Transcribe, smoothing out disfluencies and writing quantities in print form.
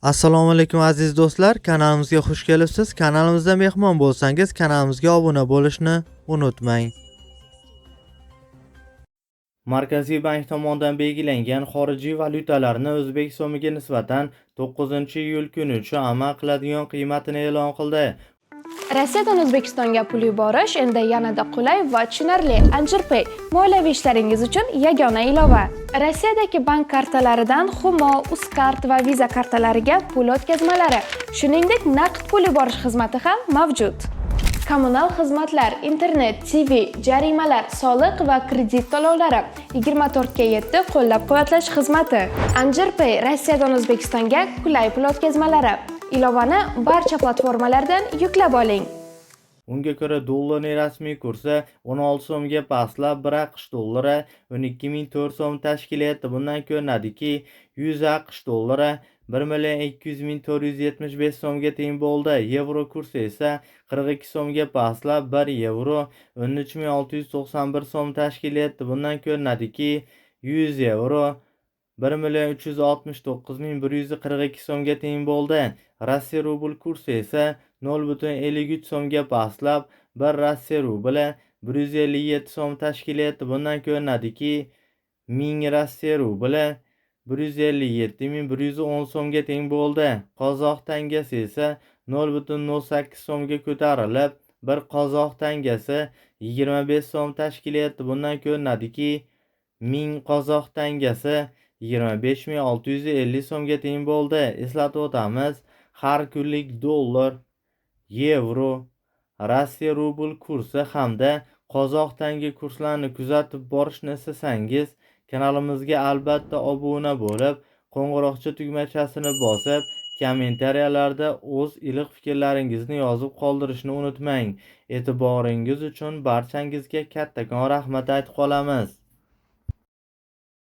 Assalomu alaykum, aziz do'stlar, kanalimizga xush kelibsiz. Kanalimizda mehmon bo'lsangiz, kanalimizga obuna bo'lishni unutmang. Markaziy bank tomonidan belgilangan xorijiy valyutalarni o'zbek so'miga nisbatan 9-iyul kuni uchun amal qiladigan qiymatini e'lon qildi. Rossiyadan O'zbekistonga pul yuborish endi yanada qulay va tushunarli. Anjirpay – moliyaviy ishlaringiz uchun yagona ilova. Rossiyadagi bank kartalaridan Humo, Uzcard va Visa kartalariga pul o'tkazmalari, shuningdek, naqd pul yuborish xizmati ham mavjud. Kommunal xizmatlar, internet, TV, jarimalar, soliq va kredit to'lovlari, 24:7 qo'llab-quvvatlash xizmati. Anjirpay – Rossiyadan O'zbekistonga qulay pul o'tkazmalari. Ilovani barcha platformalardan yuklab oling. Unga ko'ra, dollarning rasmiy kursi 16 so'mga pastlab, 1 AQSh dollari 12 004 so'm tashkil etdi. Bundan ko'rinadiki, 100 AQSh dollari 1 million 200 ming 475 so'mga teng bo'ldi. Yevro kursi esa 42 so'mga pastlab, 1 yevro 13 691 so'm tashkil etdi. Bundan ko'rinadiki, 100 yevro 1 million 369 ming 142 so'mga teng bo'ldi. Rossiya rubl kursi esa 0,53 so'mga pastlab, 1 Rossiya rubli 157 so'm tashkil etdi. Bundan ko'rinadiki, 1000 Rossiya rubli 157 ming 110 so'mga teng bo'ldi. Qozoq tangasi esa 0,08 so'mga ko'tarilib, bir qozoq tangasi 25 so'm tashkil etdi. Bundan ko'rinadiki, 1000 qozoq tangasi 25 ming 650 so'mga teng bo'ldi. Eslatib o'tamiz, har kunlik dollar, yevro, Rossiya rubl kursi hamda qozoq tanga kurslarini kuzatib borishni istasangiz, kanalimizga albatta obuna bo'lib, qo'ng'iroqcha tugmachasini bosib, kommentariyalarda o'z iliq fikrlaringizni yozib qoldirishni unutmang. E'tiboringiz uchun barchangizga kattakon rahmat aytib qolamiz.